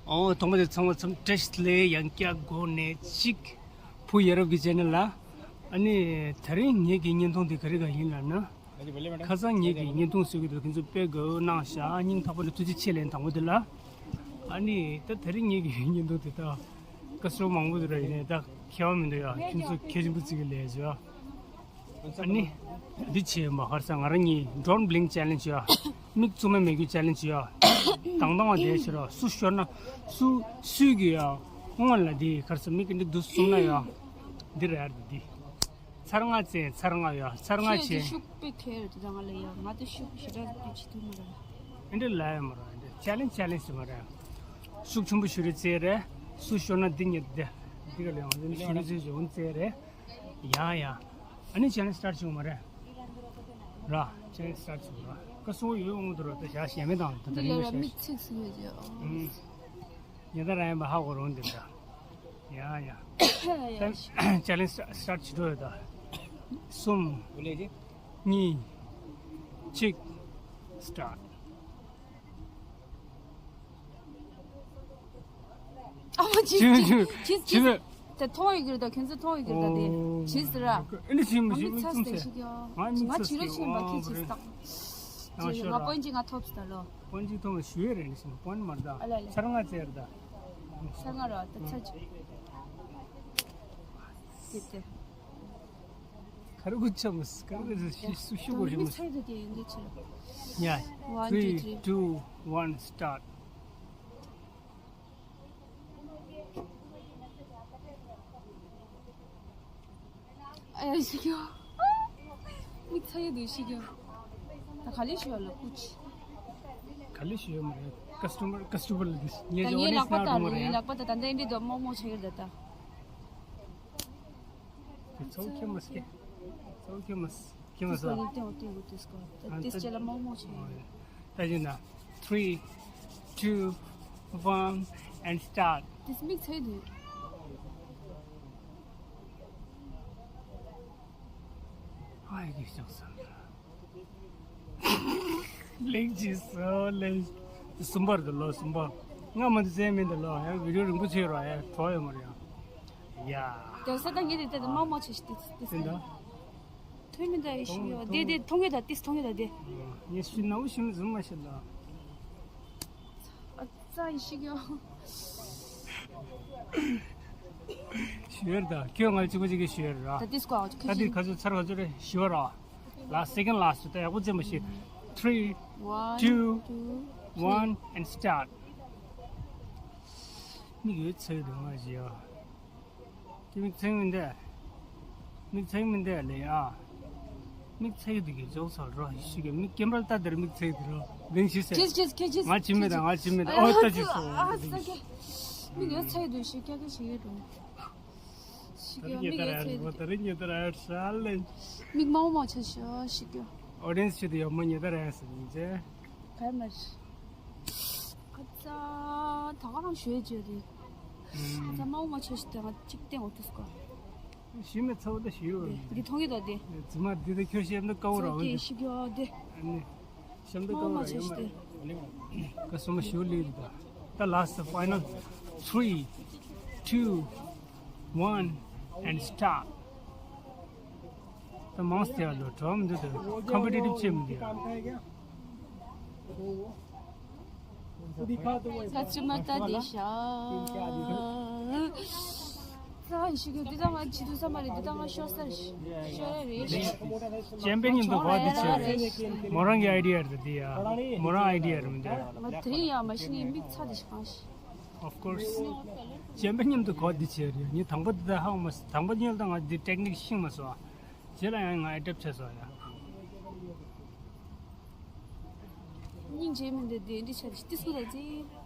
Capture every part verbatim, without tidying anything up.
ཨོ། དང་པོ་དེ་ཚང་མ་ཚང་བཀྲ་ཤིས་བདེ་ལེགས། ཡང་བསྐྱར་འགོ་ནས་གཅིག་བུ་ཡ་རབས་ཀྱི་ཆེ་ནལ་ལ། ཨ་ནི་དེ་རིང་ངེད་ཀྱི་བརྙན་ཐུང་དེ་ག་རེ་ག་ཡིན་ལབ་ན། ཁ་སང་ངེད་ཀྱི་བརྙན་ཐུང་བཟོ་གི་འདུག་ཁྱེད་ཚོ་དཔེ་དགའ་པོ་གནང་ཤག་སྙིང་ཐག་པ་ནས་ཐུགས་རྗེ་ཆེ་ལན་དང་པོ་དེ་ལ། ཨ་ནི་ད་དེ་རིང་ངེད་ཀྱི་བརྙན་ཐུང་དེ་ད་ཀ་སོ་མང་པོ་དེ་ར་ཡིན་ནས་ད་ཁྱད་པར་མི་འདུག་ཡ། ཁྱེད་ཚོ་གལ་ཆེན་པོ་བརྩི་གི་ལས་བྱོས། ཨ་ནི། འདི་བྱས་མ་ཁར་ས་ང་རང་གཉིས་Don't Blink Challenge ཡ། མིག་བཙུམ་མ་མེད་རྒྱུ་Challenge ཡ། དང་དང་བ་དེ་ཕྱིར་ར་སུ་ཤོར་ན། སུ་སུས་གི་ཡ། སྔོན་ལ་འདི་ཁར་ས་མིག་འདི་འདུ་བཙུམ་ན་ཡ། འདི་རེད་འདི། ཚར་ལྔ་བཙལ་ཚར་ལྔ་ཡ་ཚར་ལྔ་ཁྱེད་ཀྱི་བྱས། ཤུགས་པས་ཁྱེར་དུ་ང་ལ་ཡ་ང་དེ་ཤུགས་ཞེ་དྲག་དུ་བྱེད་ཐུབ་མ་རེད། འདི་ལ་ཡ་མ་ར་འདི་Challenge Challenge མ་རེད། ཤུགས་ཆེན་པོ་ཞུ་རེ་བཙལ་རེད། སུ་ཤོར་ན་འདི་ཉིད་འདི། འདི་ག་ལ་ཡང་འདི་ནི་ཞུ་རེ་བཙལ་ཞུ་འོན་བཙལ་རེད། ཡ་ཡ། ཨ་ནི་Challenge Start བྱུང་མ་རེད། ར། Challenge Start བྱུང་ར། ཀ་སོ་ཡོད་འོང་དུ་ར་ད་ཞག་ཞེ་མེད་དང་ད་ད་འདི་ལ་རིང་ར་ཞག་མིག་ཚིག་ཟིན་ཡོད་ཅེ། ཨུམ། ཉེ་ད་ར་ཡན་པ་ཧ་གོ་རོང་འདི་ད། ཡ་ཡ། ཡ་ཡ། Challenge Start བྱེད་འགྲོ་ཡོད་ད། གསུམ། གཉིས། གཅིག Start། ཨ་མ་ཅི་ཅི་ཅི་ཅི་ཅི་ཅི། ད་མཐོང་ཡོད་ཀྱི་རེད་ད། ཁྱོད་ཚོ་མཐོང་ཡོད་ཀྱི་རེད་ད། དེ་ཅི་ཟེར་ར། ཨ་ནི་ཅི་མི་ང་ཅི་མི་མིག་ཚ་ཟེར་ཅི་ཞིག་ཡོད། ང་མིག་ང་ཚ་ཅི་རེད་ཅི་མ་ཁྱི་ཅི་ཟེར་ད། ང་ཅི་ང་པོན་ཅི་ང་ཐོབ་ཟེར་ད་ལོ། པོན་ཅི་ཐོབ་ཞུ་ཡོད་རེད་ནི་ཞིག་པོན་མར་ད། ཨ་ལ་ལ། ཚར་ལྔ་ཙེར་ད། ཚར་ལྔ་ར་ད་ཚར་ཅི། དེ་དེ། ཁ་རུ་ཆ་མོ་ཁ་རུ་ཤི་སུ་ཤི་གོ་ཤི་མོ། ཚེ་དུ་དེ་ཡིན་གྱི་ཆེ། ཡ། One, two, three. Three, two, one, start. ཨ་ཡ་ཤི་གྱོ། མི་ཚ་ཡི་དུ་ཤི་གྱོ། ད་ག་ལེ་ཤི་བ་ལ་ཀུ་ཅི། ག་ལེ་ཤི་ཡོད་མ་རེད། ཀ་སི་ཊོ་མར་ཀ་སི་ཊོ་མར་ལ་དུ་ངས་ད་ངའི་ལག་པ་ད་ལག་པ་ད་ད་འདི་འདི་དུ་མོག་མོག་ཆ་ཡོད་ད་ད། It's okay, Maske. It's okay, Mas. Kima sa? Thank you, thank you, thank you. This chala mo mo che. Tajina. Three, two, one, and start. This mix hai de. Hi, this is Sandra. ལེགས་ཀྱིས་སོ་ལེགས། གསུམ་པར་དུ་ལོ་གསུམ་པ། ང་མ་འདི་ཟས་མིན་འདི་ལོ་ཡང་བི་ཌིའོ་རིང་པོ་ཆེ་རོ་ཡང་གྲོགས་ཡོད་མ་རེད་ཡང་། ཡ། དེ་ས་ད་ངེད་དེ་ད་མ་མ་ཆེ་ཞིག་དེ་དེ་ས། ཐོན་མི་ད་ཡེ་ཤི་ཡོ། དེ་དེ་མཐོང་གི་ད་དེ་མཐོང་གི་ད་དེ། ངས་ཤི་ན་འུ་ཤི་མི་ཟུམ་མ་ཤི་ལ། ཨ་ཙ་ཡེ་ཤི་ཡོ། ཞུ་ཡར་ད་ཁྱོད་ང་གཅིག་པ་གཅིག་གི་ཞུ་ཡར་ར། ད་དེ་སྐོར་ད་དེ་ཁ་ཚོད་ཚར་ག་ཚོད་རེད་ཞུ་བ་ར། Last, second last ད་ཡག་པོ་བཙེམ་པ་ཞིག Three, one, two, two, one, three. And start. མིག་ཡོད་ཚད་དུ་ང་ཞིག་ཡ། ཁྱེད་མིག་ཚེག་མི་འདས། མིག་ཚེག་མི་འདས་ལེ་ཨ། མིག་ཚེག་དུ་གི་ཅོག་ཚར་རོ་ཞིག་གི་མིག་ཀེམ་ར་ལྟ་དེར་མིག་ཚེག་དུ་རོ། ལིང་ཤི་ཟེར། ཁྱེད་ཁྱེད་ཁྱེད་ཁྱེད་ང་ཅི་མེད་དང་ང་ཅི་མེད་དང་ཨོ་ལྟ་ཅི་སོ། ཨ་ས་ཀེ། མིག་ཡོད་ཚད་དུ་ཞིག་ཀྱ་ཀྱ་ཞིག་ཡོད་རུང་། ཞིག་ཡོད་མིག་ཡོད་ཚད་དུ། ད་རིང་ཉེ་དར་ཨ་ཧྲ་ལེ། མིག་མང་མང་ཆ་ཞོ་ཞིག་ཡོད། ཨོ་ཌི་ཡེན་སི་ཆེད་དུ་ཡོད་མ་ཉེ་དར་ཨ་ཧྲ་ཟེར་ཉིན་ཚེ། ག་མར། ཨ་ཙ། ད་ག་རང་ཞོད་བརྗོད་དེ། ཨ་ཙ་མང་མང་ཆ་ཞིག་དེ་ང་གཅིག་བསྟན་འོ་དུས་སྐོར། ཞི་མི་ཚ་བོ་ད་ཞི་ཡོད། འདི་མཐོང་གི་ད་དེ། ཙི་མ་འདི་ད་ཁྱོད་ཤེས་ན་དཀའ་བོ་ར་འོ་དེ། ཞིག་ཡོད་དེ། ཨ་ནི། ཤམ་ཏུ་ཀའོ་ར་ཡོད་མ་རེད། ཀ་སོ་མ་ཞུ་ལི་རི་ད། The last final. Three, two, one, and start. ད་མང་སྟེ་ཡ་ལོ་གྲོམ་འདི་ད་ཀམ་པི་ཊི་ཊིབ་ཆེ་མི་འདི་ཡ། ད་ཅི་མ་ལྟ་འདི་ཤ། ཙ་ཡི་ཤི་གི་འདི་ད་ང་ཇི་དུ་ས་མ་རེད། འདི་ད་ང་ཤོར་ས་རེད། ཤོར་ཡ་རེད། ཅན་པེན་མཉམ་དུ་གོ་འདི་ཆེ་རེད། མོ་རང་གི་ཨའི་ཌི་ཡ་རེད་འདི་ཡ། མོ་རང་ཨའི་ཌི་ཡ་རེད་མི་འདི། ང་དེ་རིང་ཡ་མ་ཤི་ནི་མིག་ཚ་འདི་ཤི་གང་ཤི། Of course. ཅན་པེན་མཉམ་དུ་གོ་འདི་ཆེ་རེད། ངས་དང་པོ་འདི་ད་ཧ་གོ་མ་སོང་། དང་པོ་ཉལ་ད་ང་འདི་ཊེག་ནིག་ཤེས་མ་སོང་། རྗེས་ལ་ཡང་ང་ཨེ་ཌབ་བྱས་སོང་ཡ། སྙིང་རྗེ་མི་འདུག་དེ་འདྲ་བྱས་ཏེ་སུ་ལ་ཅི།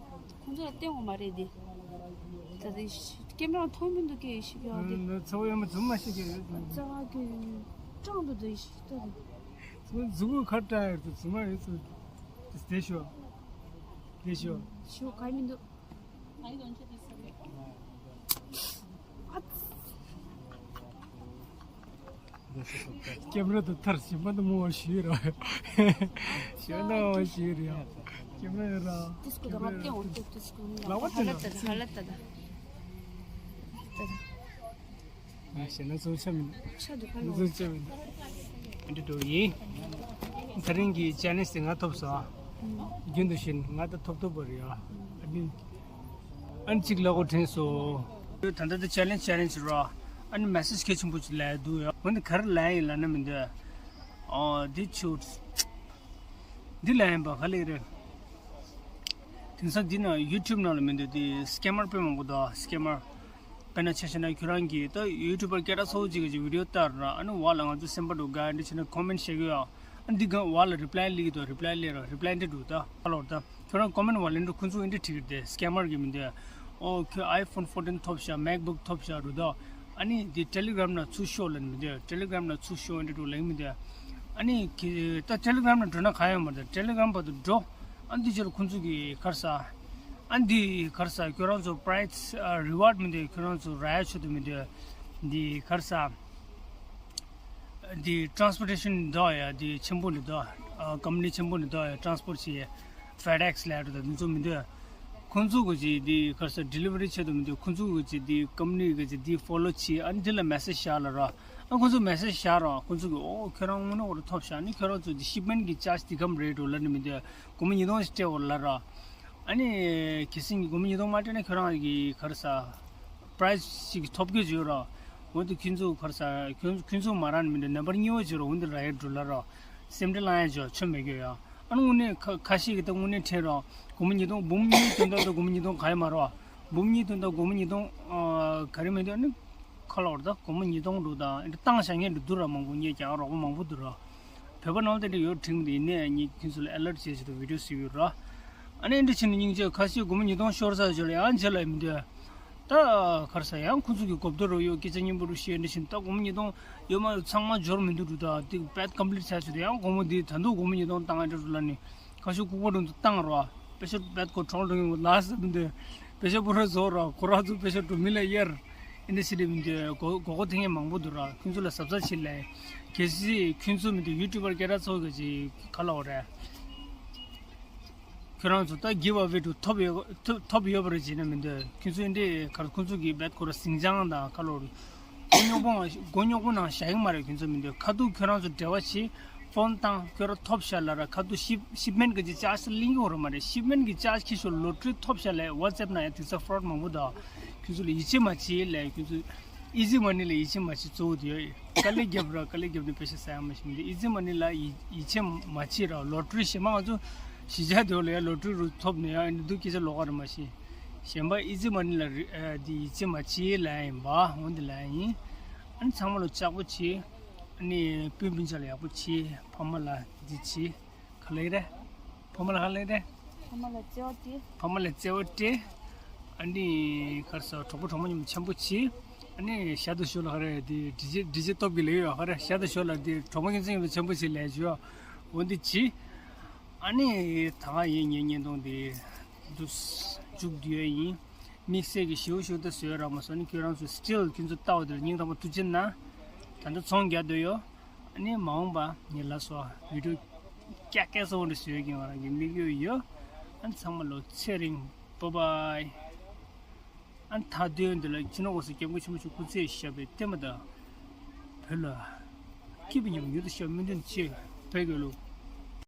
ཁོང་ཚོ་ལ་བསྟན་འོ་མ་རེད་དེ། ད་དེ་ཀེམ་ར་མཐོང་མི་འདུག་གེ་ཞིག་ཡོད་དེ། ཚ་བོ་ཡོད་མ་རྫུན་མ་ཞིག་གེ་ཡོད། རྩ་བ་གི་སྐྲང་འདུག་དེ་ཞིག་ལྟ་དེ། མཛུ་གུ་ཁ་བཀྲ་ཡོད་དེ་རྫུན་མ་ཡོད་ཚུལ། དེ་ཤོ། དེ་ཤོ། ཤོ་ག་མི་འདུག་ཀེམ་ར་དུ་ཐར་ཞིམ་པ་དུ་མོ་བ་ཞུས་ར། ཞོ་ན་བ་ཞུས་ར། Disco da, ma te ho detto disco. Lavate da. Halatta da, halatta da. ཞེ་ན་ཚོང་ཆ་མིན། ཆ་འདུག་ག་ནོ། ཚོང་ཆ་མིན། འདི་འགྲོ་ཡིན། ད་རིང་གི་ཅེ་ལེན་ཇི་དེ་ང་ཐོབ་སོང་། རྒྱུན་དུ་བཞིན་ང་ད་ཐོབ་ཐོབ་པ་རེད་ཡ། ཨ་ནི། ཨན་གཅིག་ལ་གོ་དྲན་སོང་། ད་ལྟ་དེ་ཅེ་ལེན་ཇི་ཅེ་ལེན་ཇི་ར། ཨ་ནི་མེ་སེ་ཇི་གལ་ཆེན་པོ་ཅིག་ལ་འདུག་ཡ། འོན་ཏེ་ག་རེ་ལ་ཡིན་ལ་ན་མི་འདུག་ཨོ་འདི་ཆུ། འདི་ལ་ཡིན་པ་ག་ལེ་རེད། དེང་སང་འདི་ན་ཡུ་ཊུབ་ནང་ལ་མི་འདུག་འདི་སི་ཀེ་མར་དཔེ་མང་པོ་འདུག་སི་ཀེ་མར། དཔེར་ན་ཆ་བཞག་ན་ཁྱོད་རང་གིས་ད་ཡུ་ཊུབ་པར་སྐད་གྲགས་ཚ་པོ་ཅིག་གི་བི་ཌི་ཡོ་ལྟ་ར། ཨ་ནི་བ་ལ་ང་ཚོ་སེམས་པ་འགྲོ་དགའ་འདི་བྱས་ན་ཀོ་མེན་ཊི་བྱེད་གི་ཡོད། ཨ་ནི་འདི་ག་བ་ལ་རི་པ་ལའི་སླེབས་ཀྱི་འདུག་རི་པ་ལའི་སླེབས་ར། རི་པ་ལའི་འདི་འདུག་ད་ཧ་ལོ་ད་ཁྱོད་རང་ཀོ་མེན་ཊི་བ་ལེན་འགྲོ། ཁོང་ཚོ་འདི་འདྲ་བྲིས་ཀྱི་འདུག་སི་ཀེ་མར་གི་མི་འདུག་ཨོ་ཁྱོད་ཨའི་ཕོན་ཕོར་ཊིན་ཐོབ་ཤག་མེག་བུག་ཐོབ་ཤག་རུ་དོ། ཨ་ནི་འདི་ཊེ་ལི་གྷ་རམ་ནང་ཚུར་ཤོག་ལབ་མི་འདུག་ཊེ་ལི་གྷ་རམ་ནང་ཚུར་ཤོག་འདི་འདྲ་ལབ་མི་འདུག་ཨ་ནི་གི་ད་ཊེ་ལི་གྷ་རམ་ནང་འགྲོ་ན་ག་ཡོད་མ་རེད། ཊེ་ལི་གྷ་རམ་བར་དུ་འགྲོ། ཨ་འདི་ཕྱིར་ཁོང་ཚོ་གི་ག་རེ་ཟ། ཨ་འདི་ག་རེ་ཟ་ཁྱོད་རང་ཚོ་པ་རའི་ཛི་ཨ་རི་ཝར་ཌི་མི་འདུག་ཁྱོད་རང་ཚོ་རག་ཡ་ཆོད་དུ་མི་འདུག་འདི་ག་རེ་ཟ། འདི་ཊ་རན་སི་པོར་ཊེ་ཤན་འདུག་ཡ། འདི་ཆེན་པོ་འདི་འདུག་ཨ་ཀམ་པ་ནི་ཆེན་པོ་འདི་འདུག་ཡ། ཊ་རན་སི་པོར་ཊི་བྱེད་ཡ། ཕེ་ཌེག་སི་ལབ་འདུག་འདི་ཚོ་མི་འདུག་ཁོང་ཚོ་གི་ཅིག་འདི་ག་རེ་ཟ་ཌི་ལི་ཝ་རི་བྱེད་དུ་མི་འདུག་ཁོང་ཚོ་གི་ཅིག་འདི་ཀམ་པ་ནི་གི་ཅིག་འདི་ཕོ་ལོ་བྱེད། ཨ་འདི་ལ་མེ་སེ་ཇི་བཞག་ལབ་ར། ཨ་ཁོང་ཚོ་མེ་སེ་ཇི་བཞག་ར། ཁོང་ཚོ་གི་ཨོ་ཁྱོད་རང་དངོས་གནས་འོ་ར་ཐོབ་ཤག་ཨ་ནི་ཁྱོད་རང་ཚོ་འདི་ཤིབ་མེན་གི་ཅར་ཇི་འདི་གམ་རེད་འགྲོ་ལབ་ནི་མི་འདུག་སྒོར་མོ་ཉིས་སྟོང་ཞིག་སྤྲད་འོ་ལབ་ར། ཨ་ནི་གལ་སྲིད་སྒོར་མོ་ཉིས་སྟོང་མ་སྤྲད་ན་ཁྱོད་རང་གི་ག་རེ་ཟ་པ་རའི་ཛི་ཞིག་ཐོབ་གི་ཡོད་ར། འོ་དེ་ཁྱོད་ཚོ་ག་རེ་ཟ་ཁྱོད་ཁྱོད་ཚོ་མ་རག་ནི་མི་འདུག་ནམ་བར་གཉིས་པ་བྱོས་ར། འོ་འདི་རག་ཡ་འགྲོ་ལབ་ར། སེམས་ཁྲལ་བླང་ཡ་བྱོས། ཆོ་མེད་གི་ཡ། ཨ་ནི་དངོས་གནས་ཁ་ཁ་ཤས་ཀྱི་ད་དངོས་གནས་ཁྲལ་ར། སྒོར་མོ་ཉིས་སྟོང་འབུམ་གཉིས་དོན་དག་ད་སྒོར་མོ་ཉིས་སྟོང་ག་ཡ་མ་ར། འབུམ་གཉིས་དོན་དག་སྒོར་མོ་ཉིས་སྟོང་ཨ་ག་རེ་མི་འདུག་ཨ་ནི་ཁ་ལོར་ད་སྒོར་མོ་ཉིས་སྟོང་འདུག་ད་ཨ་འདི་བཏང་བཞག་མཁན་འདི་འདུག་ར། མང་པོ་ངས་ཀྱང་རོགས་པ་མང་པོ་འདུག་ར། བོད་པ་ནང་དེ་འདྲ་ཡོད་དྲན་གི་འདུག་ཡིན་ནའི་ངས་ཁྱོད་ཚོ་ལ་ཨེ་ལར་ཊི་བྱེད་ཆེད་དུ་བི་ཌི་ཡོ་བཟོས་ཡོད་ར། ཨ་ནི་འདི་ཕྱིན་ནས་སྙིང་རྗེ། ཁ་ཤས་སྒོར་མོ་ཉིས་སྟོང་ཤོར་ས་ཡོད་ལ་ཡང་བྱེད་ལ་མི་འདུག་ད་ག་རེ་ཟ་ཡང་ཁོ་ཚོ་གི་གོ་བརྡ་རོ་ཡོད་སྐད་ཆ་སྙན་པོ་རུ་བཤད་འདི་བཞིན་ད་སྒོར་མོ་ཉིས་སྟོང་ཡོད་མ་ཡོད་ཚང་མ་འབྱོར་མི་འདུག་འདུག་ད་དེ་བེད་ཀམ་པི་ལིཊ་བྱས་ཚུལ་དུ་ཡང་སྒོར་མོ་འདི་ད་དུང་སྒོར་མོ་ཉིས་སྟོང་བཏང་ཨེ་འདྲ་རུ་ལ་ནི་ཁ་ཤས་ལྐུགས་པ་རུ་འདུག་བཏང་རོགས། པེ་ཤ་བེད་ཁོ་གྲོགས་རུ་ཡོང་ལ་ཟེར་འདི་པེ་ཤ་པུ་ར་བཟོ་རོགས། ཁོ་ར་ཚོ་པེ་ཤ་འགྲོ་མི་ལ་གཡར་ཨེ་འདྲ་ཞིག་རེད། མི་འདུག་གོ་གོ་གོ་དེ་ངས་མང་པོ་འདུག་ར། ཁྱོད་ཚོ་ལ་གཟབ་གཟབ་བྱེད་ལ་གལ་སྲིད་ཁྱོད་ཚོ་མི་འདུག་ཡུ་ཊུབ་པར་སྐད་གྲགས་ཚོགས་གི་ཅིག་ག་ལ་འོ་རེད། ཁྱོད་རང་ཚོ་ད་གིབ་ཨ་ཝེ་ཏུ་ཐོབ་ཡོད་ཐོབ་ཐོབ་ཡོད་པ་རེད་བྱས་ན་མི་འདོད། ཁྱོད་ཚོ་འདི་གར་ཁོང་ཚོ་གི་བེད་ཁོ་ར་ཟིང་ཅང་དང་ཁ་ལོ་རུ་མགོ་རྙོག་པོ་མགོ་རྙོག་པོ་ནང་བཞག་གི་མ་རེད། ཁྱོད་ཚོ་མི་འདོད། ཁ་ཐུག་ཁྱོད་རང་ཚོ་འབྲེལ་བ་བྱེད། ཕོན་བཏང་ཁྱོད་རང་ཐོབ་ཤག་ལབ་ར། ཁ་ཐུག་ཤིབ་ཤིབ་མེན་གི་ཅི་ཅག་སི་ལིང་གི་འོ་ར་མ་རེད། ཤིབ་མེན་གི་ཅག་ཁྱི་ཤོ་ལོ་ཊི་རི་ཐོབ་ཤག་ལབ་ཝ་ཊི་སེབ་ནང་ཡང་དེ་ཚ་ཕོ་རོཌ་མང་པོ་འདུག་ཁྱོད་ཚོ་ལ་ཡིད་ཆེས་མ་བྱེད་ལབ། ཁྱོད་ཚོ་ཨི་ཛི་མ་ནི་ལ་ཡིད་ཆེས་མ་བྱེད་གཙོ་བོ་དེ་ཡོད། དཀའ་ལས་རྒྱབ་ར་དཀའ་ལས་རྒྱབ་ནས་པེ་ཤ་ཟ་ཡ་མ་ཤེས་མི་འདུག་ཨི་ཛི་མ་ནི་ལ་ཡིད་ཡིད་ཆེས་མ་བྱེད་ར། ལོ་ཊི་རི་གཞན་པ་ང་ཚོ་གཞིས་ཆགས་དེ་ལ་ཡ་ལོ་ཊི་རི་རུ་ཐོབ་ནས་ཡ་འདི་འདུག་སྐད་ཆ་ལོགས་ཀ་རེད་མ་ཤེས། གཞན་པ་ཨི་ཛི་མ་ནི་ལ་རི་ཨ་འདི་ཡིད་ཆེས་མ་བྱེད་ལབ་ཡ་ཡིན་པ་འོ་འདི་ལབ་ཡ་ཡིན། ཨ་ནི་ཚང་མ་ལོ་ལྕགས་པོ་བྱེད། ཨ་ནི་སྤུན་སྤུན་ཆ་ལ་ཡག་པོ་བྱེད། ཕ་མ་ལ་འདི་བྱེད། ག་ལེ་རེད། ཕ་མ་ལ་ག་ལེ་རེད། ཕ་མ་ལ་བརྩེ་བ་སྤྲད། ཕ་མ་ལ་བརྩེ་བ་སྤྲད། ཨ་ནི་ག་རེ་ཟ་གྲོགས་པོ་གྲོགས་མོ་མཉམ་དུ་ཆེན་པོ་བྱེད། ཨ་ནི་ཞག་དང་ཞོགས་ལ་ག་རེ་དེ་འདྲི་རྗེས་འདྲི་རྗེས་སྟོབས་ཀྱི་ལས་ཡོད་ག་རེ། ཞག་དང་ཞོགས་ལ་དེ་གྲོགས་མོ་ཁྱེད་ཚོ་མཉམ་དུ་ཆེན་པོ་བྱེད་ལས་བྱོས། འོ་འདི་བྱེད། ཨ་ནི་ད་ག་ཡིན་ངའི་བརྙན་ཐུང་དེ་འདུག་མཇུག་བསྡུ་ཡ་ཡིན། དམིགས་བསལ་གྱི་ཞེ་པོ་ཞེ་པོ་ད་བཟོས་རག་མ་སོང་ནི་ཁྱོད་རང་ཚོ་སི་ཊིལ་ཁྱོད་ཚོ་ལྟ་བ་དེར་སྙིང་ཐག་པ་ཐུགས་རྗེ་གནང་། ད་ལྟ་ཚོང་རྒྱག་འདོད་ཡོད། ཨ་ནི་མ་འོངས་པ་ངས་ལ་སོགས་བི་ཌིའོ་སྐྱ་སྐད་སོགས་འདྲ་བཟོས་ཀྱི་ང་རང་གི་དམིགས་ཡུལ་ཡོད། ཨ་ནི་ཚང་མ་ལོ་ཚེ་རིང་། བྷའི་བྷའི། ཨ་ནི་མཐའ་དོན་འདི་ལ་སྤྱི་ནོར་གོང་ས་སྐྱབས་མགོན་ཆེན་པོ་མཆོག་སྐུ་ཚེ་ཞབས་པད་བརྟན་པ་དང་། བོད་ལ་སྐྱིད་པ་ཉིན་མོ་ཡུལ་དུ་ཤར་སྨོན་འདུན་ཆེ། བོད་རྒྱལ་ལོ།